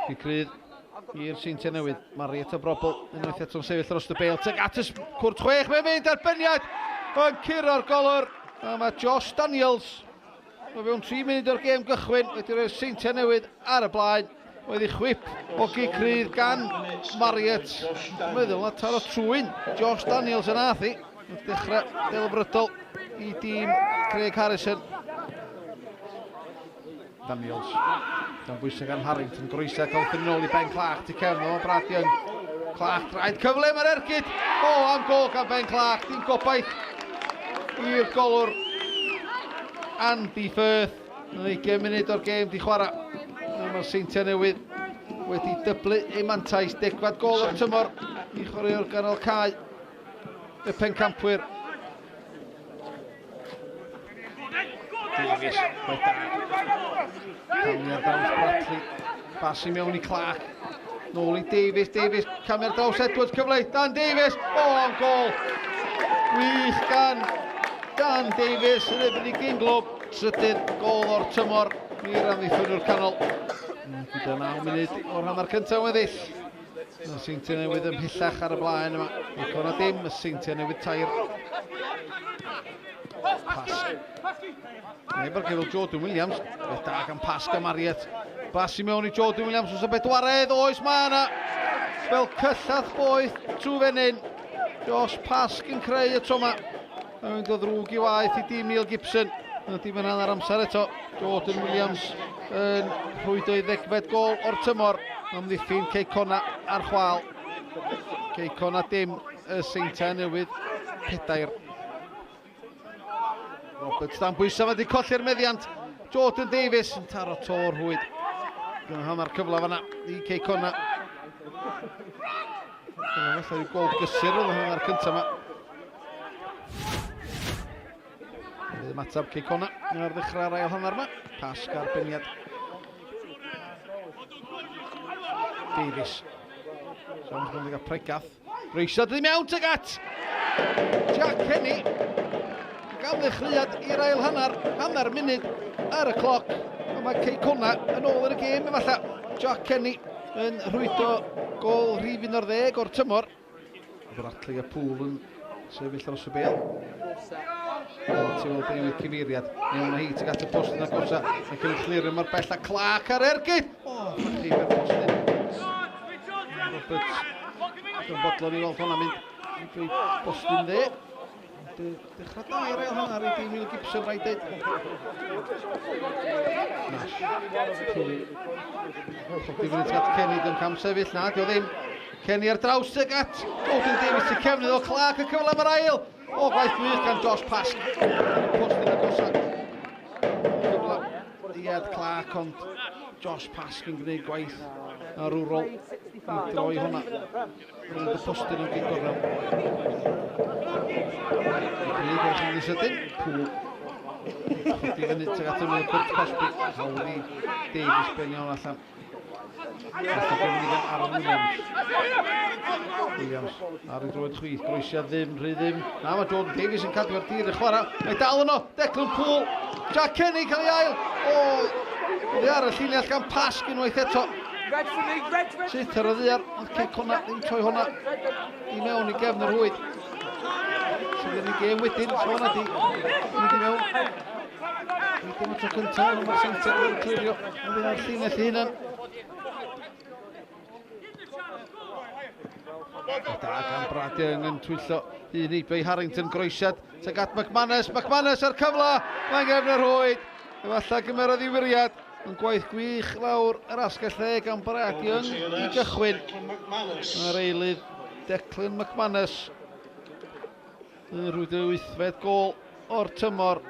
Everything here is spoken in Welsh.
Cic rydd i'r Seintiau Newydd. Mariet o Brobl unwaith eto'n sefyll dros y bêl. Tuag at y cwrt chwech, mae'n mynd derbyniad yn curo'r golwr. A mae Josh Daniels o fewn 3 munud o'r gêm gychwyn wedi rhoi'r Seintiau Newydd ar y blaen. Oedd ei chwip o gic rydd gan Mariet. Meddwl na taro trwyn Josh Daniels yn ath i. Dechrau delfrydol i dîm Craig Harrison. Daniels. Dan bwysau gan Harrington. Groesau cael ffyn nôl i Ben Clark. Tu cefn o Brad Young. Clark draed cyfle mae'r ergyd. O, am gol gan Ben Clark. Dim gobaith i'r golwr Andy Firth. Yn 20 munud o'r gêm di chwarae. Mae'r Seintiau Newydd wedi dyblu ei mantais. Degfad gol o'r tymor i chwaraewr ganol cae y pencampwyr. Davies, gwaith da. Camu ar draws Bradley. Bas i mewn i Clark. Nôl i Davies, Davies, camu ar draws Edwards, cyfle, Dan Davies, o, am gol! Gwych gan Dan Davies yn erbyn i gyn glwb, trydydd gol o'r tymor i'r amddiffynwr canol. Gyda 9 munud o'r hanner cyntaf weddill. Y Seintiau Newydd ymhellach ar y blaen yma. Icon a dim, y Seintiau Newydd tair. Pasg. Neb ar gyfer Jordan Williams. Beth da gan Pasg a Mariet. Bas i mewn i Jordan Williams os y bedwaredd. Oes mae yna. Fel cyllath boeth trwy fenyn. Josh Pasg yn creu y tro yma. Mae'n mynd o ddrwg i waith i dîm Neil Gibson. Yna dim yn hanner amser eto. Jordan Williams yn rhwydo ei ddegfed gol o'r tymor. Amddiffyn Cei Connah ar chwal. Cei Connah dim, y Seintiau Newydd pedair. Roberts dan bwysau, mae wedi colli'r meddiant. Jordan Davies yn taro to'r rhwyd. Dyna hanner cyfle fanna i Cei Connah. Dyna falle rhyw gol gysur oedd y hanner cyntaf yma. Bydd ymateb Cei Connah ar ddechrau'r ail hanner yma. Pasg ar beniad. Davies. Jones mynd i gael pregath. Reisiad i mewn tuag at Jack Kenny. Gan ddechreuad i'r ail hanner, hanner munud ar y cloc. A mae Cei Connah yn ôl yn y gêm efallai. Jack Kenny yn rhwydo gol rhif 11 o'r tymor. Bradley a Poole yn sefyll dros y bel. Ti'n weld newid cyfeiriad. Mewn â hi tuag at y postyn agosa. Mae'n cael ei chlirio mor bell a Clark ar ergyd. O, ffychu i'r postyn. Roberts yn fodlon i weld hwnna mynd i postyn dde. Dechrau da i'r ail hanner i dîm Neil Gibson, rhaid dweud. Nash. Poole. Chodi fyny at Kenny, dim cam sefyll, na, dio ddim. Kenny ar draws tuag at Jordan Davies sy'n cefn iddo, Clark y cyfle am yr ail. O, gwaith gwych gan Josh Pask. Postyn agosa. Cyfle i Ed Clark, ond Josh Pask yn gwneud gwaith arwrol i droi hwnna. Rownd y postyn yn gyn gornel. Pryd o'r chi'n sydyn, Pŵl. Chodi fyny tuag at ymyl Cwrt Cosby. Hawl i Davies benio hwn allan. Allan gyfyn i gan Aaron Williams. Williams ar ei droed chwith, groesiad ddim, rhy ddim. Na, mae Jordan Davies yn cadw ar dir y chwarae. Mae dal yno, Declan Poole. Jack Kenny cael ei ail. O, oddi ar y llinell gan Pasg unwaith eto. Syth ar y ddiar, ond Cei Connah ddim troi hwnna i mewn i gefn yr rhwyd. Sydd yn ei gêm wedyn, so hwnna di mynd i mewn. Wedyn y tro cyntaf, ond mae'r Seintiau yn clirio, ond fydd ar llinell ei hunan. Da gan Brad Young yn twyllo un i Bay Harrington groesiad tuag at McManus, McManus ar cyfle, mae'n gefn y rhwyd. Efallai gymerodd i wiriad. Yn gwaith gwych lawr yr asgell dde gan Brad Young i gychwyn. Mae'r eilydd Declan McManus yn rhwydo wythfed gol o'r tymor.